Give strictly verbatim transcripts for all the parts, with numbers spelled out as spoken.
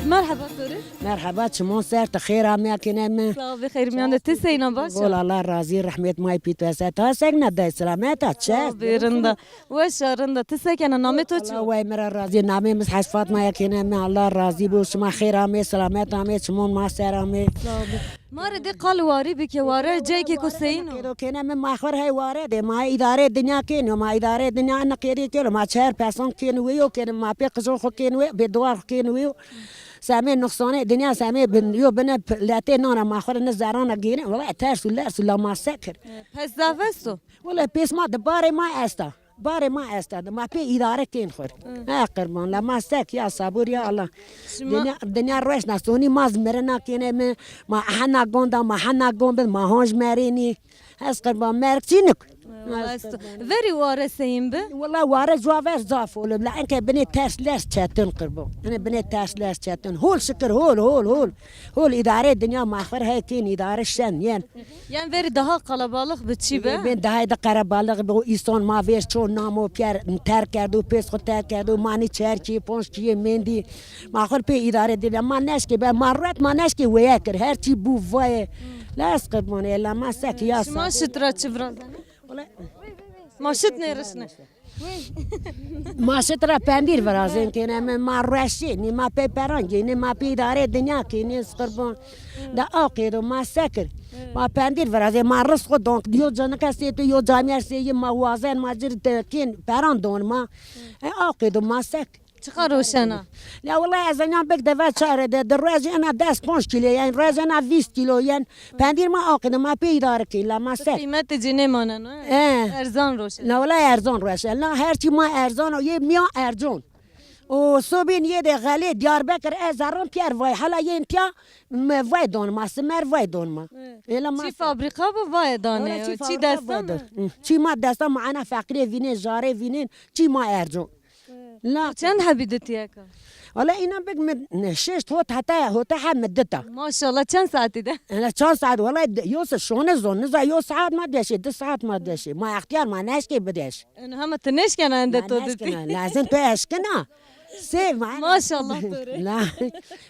Merheba to rê. Merheba, çimon ser, ti xêr amê kêne mi. Sağ ol, xêr miyan de, ti seyna, baş a? Gol, Allah razî, rehmet may pît wese. Ta segna, day selamet a, çe? Sağ ol, bê rinda. Weş a, rinda. Ti se kena, namê to çi? Allah way mi ra razî, namê mi Hec Fatma ya kêne mi, Allah razî bo. Şima xêr amê, selamet amê, çimon ma ser amê. Sağ ol. Ma rê dê qal warî bike, ware cayêkê ko seyîn o? Kêdo kêne mi, ma xwir hey ware de, ma îdare dinya kêno, ma îdare dinya ni qêdî kêno, ma çer pesan kêno wê yo kêno, ma pê qijon xo kêno wê, bê duwar xo kêno wê yo. Semê nuqsanê dinya, semê bin, yo bine p-, letê nana ma xwir ni zerana gêne, wela ters û lers û la ma se kir. Pes zaf esto? Wela pês ma di barê ma esta. Barê ma esta de, ma pê îdare kên xwir. Hı. He qirban, la ma sek ya sabur ya Allah. Şima dinya, dinya roşna sonî ma zmirina kêne mi, ma hena gonda, ma hena gon bid, ma honj merênî. Ez qirban, merg çînik. Hı, esto. Verî ware seyîn bi? Wala ware cuwa ver zaf olib. La enke binê ters lers çetin qirban. Ene binê ters lers çetin. Hol şikir, hol, hol, hol. Hol îdare dinya ma xwir he kên, îdare şen yen. Yen verî daha qalabalix bi, çi bi? Bên daha de qalabalix bi, o îson ma vêr ço namo pîyer terk kerdo, pês xo terk kerdo, ma nî çer kî, ponc kî mendî. Ma xwir pê îdare dîne, ma neşkê be, ma ruet ma neşkê weye kir, her çî bû vaye. La ez qirbanê, la ma sek ya. Şima şit ra çi virazenê? Ma şit nêrişne. Ma şit ra pendîr virazên kêne mi, ma rueşê, nî ma pê peran gênê, ma pê îdare dinya kênê, ez qirban. De aw qêdo ma se kir. Ma pendîr virazê, ma ris xo donk, yo canika sê tu, yo camîyer sê yi, ma wazen, ma cir de kên, peran don ma. E, aw qêdo ma sek. Çiqa roşena? La wela ez ena bik de ve çare de, de ruez ena des ponc kîlo yen, ruez ena vîst kîlo yen. Pendîr ma aw qêdo, ma pê îdare kên, la ma sek. Qîmetê ci nêmaneno, e? E. Erzan roşena. La wela erzan roşena. La her çî ma erzan o, yê mîyan erzan. O sobên yê de xelê Diyarbekir ez zerran pîyer vay. Hala yên tiya me vay don ma, simer vay don ma. Hı. Êla ma. Çî fabrîka bi vay danê, çî fabrîka destan vay don. Hı. Çî ma destan ma ena feqîrê vînên, jarê vînên, çî ma erco. Hı. La. Çend hebî di tiyeka? Wala înan bik mi ne şeşt hot heta hota he mi dita. Maşallah, çend saetî de? Ena çend saet, wala yo se şone zon, niza yo saet ma deşê, di saet ma deşê. Ma extiyar ma neşkê bideş. Eno hema ti nêşkena ende to dîtî. Lazim tu eşkina. Sê ma. Maşallah to rê. La,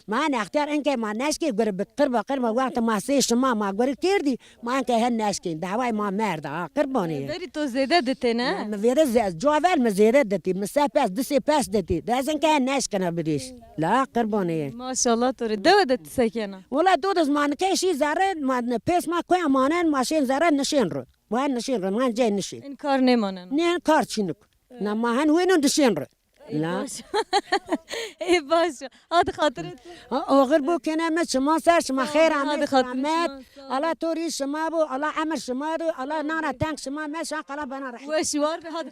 ma extiyar enke ma neşkê guri bi qirba qirba wextê ma sê şima ma guri kerdî, ma enke hen neşkên. Daway ma merda, ha, qirbanê. Verî to zêde dîtê ne? Mi vêde ze-, cuwa ver mi zêde dîtî. Mi se pes, di sê pes dîtî. De ez enke hen neşkina bidîş. La qirbanê. Maşallah to rê. Dewe de ti se kena? Wala do de ma nike şî zerre, ma ne pês ma koya manen, ma şên zerre nişên ro. Wen nişên ro, wen cey nişên. În kar nêmaneno. Nê kar çînik. Na ma hen wêno nişên ro. Ê baş. Ê baş. Hadi xatirê tu. Ha, oxir bo kêne mi, çiman ser şima xêr amê, hadi xatirê selamet. Şima, sağ ol. Allah to rî şima bo, Allah emir şima do, Allah nana teng şima meşan, qala bana rehmet. Weş war be, hadi.